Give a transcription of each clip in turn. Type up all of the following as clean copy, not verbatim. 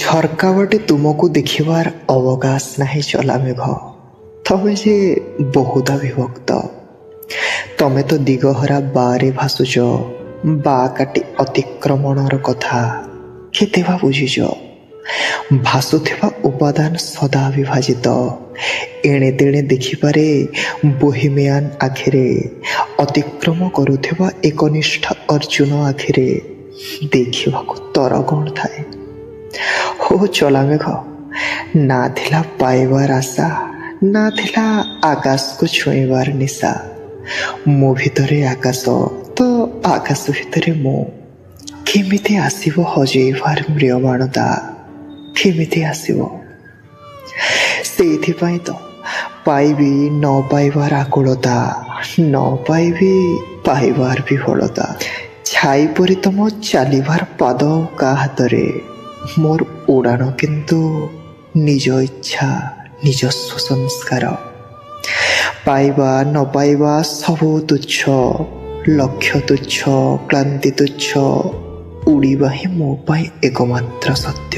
ଝରକା ବାଟେ ତୁମକୁ ଦେଖିବାର ଅବକାଶ ନାହିଁ ଚଲା ମେଘ। ତମେ ଯେ ବହୁଧା ବିଭକ୍ତ। ତମେ ତ ଦିଗହରା ବାରେ ଭାସୁଛ। ବା କାଟି ଅତିକ୍ରମଣର କଥା କେତେ ବା ବୁଝିଛ? ଭାସୁଥିବା ଉପାଦାନ ସଦା ବିଭାଜିତ। ଏଣେ ତେଣେ ଦେଖିପାରେ ବୋହିମିଆନ ଆଖିରେ, ଅତିକ୍ରମ କରୁଥିବା ଏକନିଷ୍ଠ ଅର୍ଜୁନ ଆଖିରେ ଦେଖିବାକୁ ତର କ'ଣ ଥାଏ? ହୋ ଚଲା ମେଘ, ନା ଥିଲା ପାଇବାର ଆଶା, ନା ଥିଲା ଆକାଶକୁ ଛୁଇଁବାର ନିଶା। ମୋ ଭିତରେ ଆକାଶ ତ ଆକାଶ ଭିତରେ ମୁଁ। କେମିତି ଆସିବ ହଜେଇବାର ମ୍ରିୟମାଣତା? କେମିତି ଆସିବ? ସେଇଥିପାଇଁ ତ ପାଇବି ନ ପାଇବାର ଆକୁଳତା, ନ ପାଇବି ପାଇବାର ବିହ୍ୱଳତା। ଛାଇ ପରି ତମ ଚାଲିବାର ପାଦ କାହା ହାତରେ? ମୋର ଉଡ଼ାଣ କିନ୍ତୁ ନିଜ ଇଚ୍ଛା, ନିଜସ୍ୱ ସଂସ୍କାର। ପାଇବା ନ ପାଇବା ସବୁ ତୁଚ୍ଛ, ଲକ୍ଷ୍ୟ ତୁଚ୍ଛ, କ୍ଳାନ୍ତି ତୁଚ୍ଛ। ଉଡ଼ିବା ହିଁ ମୋ ପାଇଁ ଏକମାତ୍ର ସତ୍ୟ।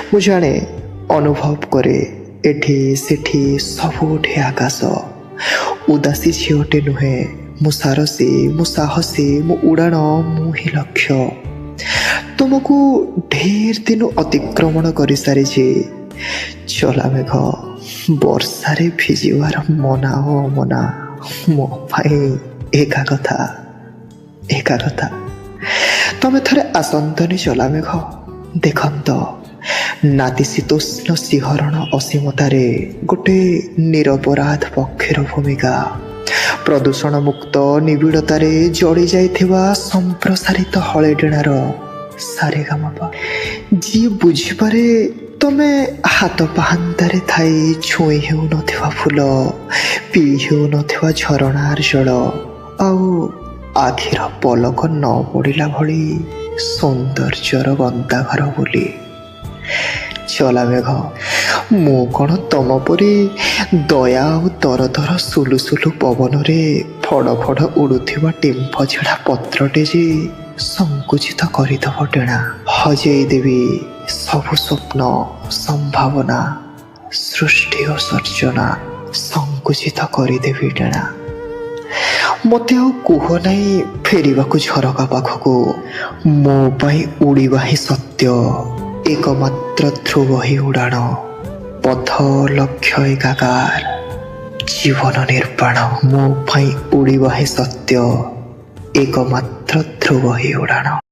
ମୁଁ ଜାଣେ, ଅନୁଭବ କରେ, ଏଠି ସେଠି ସବୁଠି ଆକାଶ। ଉଦାସୀ ଝିଅଟେ ନୁହେଁ ମୁଁ, ସାରସୀ ମୁଁ, ସାହସୀ ମୁଁ, ଉଡ଼ାଣ ମୁଁ ହିଁ ଲକ୍ଷ୍ୟ। ତୁମକୁ ଢେର ଦିନ ଅତିକ୍ରମଣ କରିସାରିଛି ଚଲା ମେଘ। ବର୍ଷାରେ ଭିଜିବାର ମନା ଓ ଅମନା ମୋ ପାଇଁ ଏକା କଥା, ଏକା କଥା। ତମେ ଥରେ ଆସନ୍ତନି ଚଲା ମେଘ, ଦେଖନ୍ତ ନାତିଶୀତୋଷ୍ଣ ଶିହରଣ ଅସୀମତାରେ ଗୋଟେ ନିରପରାଧ ପକ୍ଷୀର ଭୂମିକା, ପ୍ରଦୂଷଣ ମୁକ୍ତ ନିବିଡ଼ତାରେ ଜଡ଼ି ଯାଇଥିବା ସମ୍ପ୍ରସାରିତ ହଳେଡେଣାର ସାରେଗାମାପା। ଯିଏ ବୁଝିପାରେ ତମେ ହାତ ପାହାନ୍ତାରେ ଥାଇ ଛୁଇଁ ହେଉନଥିବା ଫୁଲ, ପିଇ ହେଉନଥିବା ଝରଣାର ଜଳ, ଆଉ ଆଖିର ପଲକ ନ ପଡ଼ିଲା ଭଳି ସୌନ୍ଦର୍ଯ୍ୟର ଗନ୍ତାଘର ବୋଲି। ଚଲା ମେଘ, ମୁଁ କ'ଣ ତମ ପରି ଦୟା ଆଉ ଦରଦର ସୁଲୁସୁଲୁ ପବନରେ ଫଡ଼ ଫଡ଼ ଉଡ଼ୁଥିବା ଟିମ୍ଫ ଛିଡ଼ା ପତ୍ରଟେ ଯେ ସଂକୁଚିତ କରିଦେବ ଡେଣା? ହଜେଇ ଦେବି ସବୁ ସ୍ୱପ୍ନ, ସମ୍ଭାବନା, ସୃଷ୍ଟି ଓ ସର୍ଜନା। ସଂକୁଚିତ କରିଦେବି ଡେଣା। ମୋତେ ଆଉ କୁହ ନାହିଁ ଫେରିବାକୁ ଝରକା ପାଖକୁ। ମୋ ପାଇଁ ଉଡ଼ିବା ହିଁ ସତ୍ୟ, ଏକମାତ୍ର ଧ୍ରୁବ ହିଁ ଉଡ଼ାଣ। ପଥ ଲକ୍ଷ୍ୟ ଏକାକାର, ଜୀବନ ନିର୍ବାଣ। ମୋ ପାଇଁ ଉଡ଼ିବା ହିଁ ସତ୍ୟ, ଏକମାତ୍ର ଧ୍ରୁବ ହିଁ ଉଡ଼ାଣ।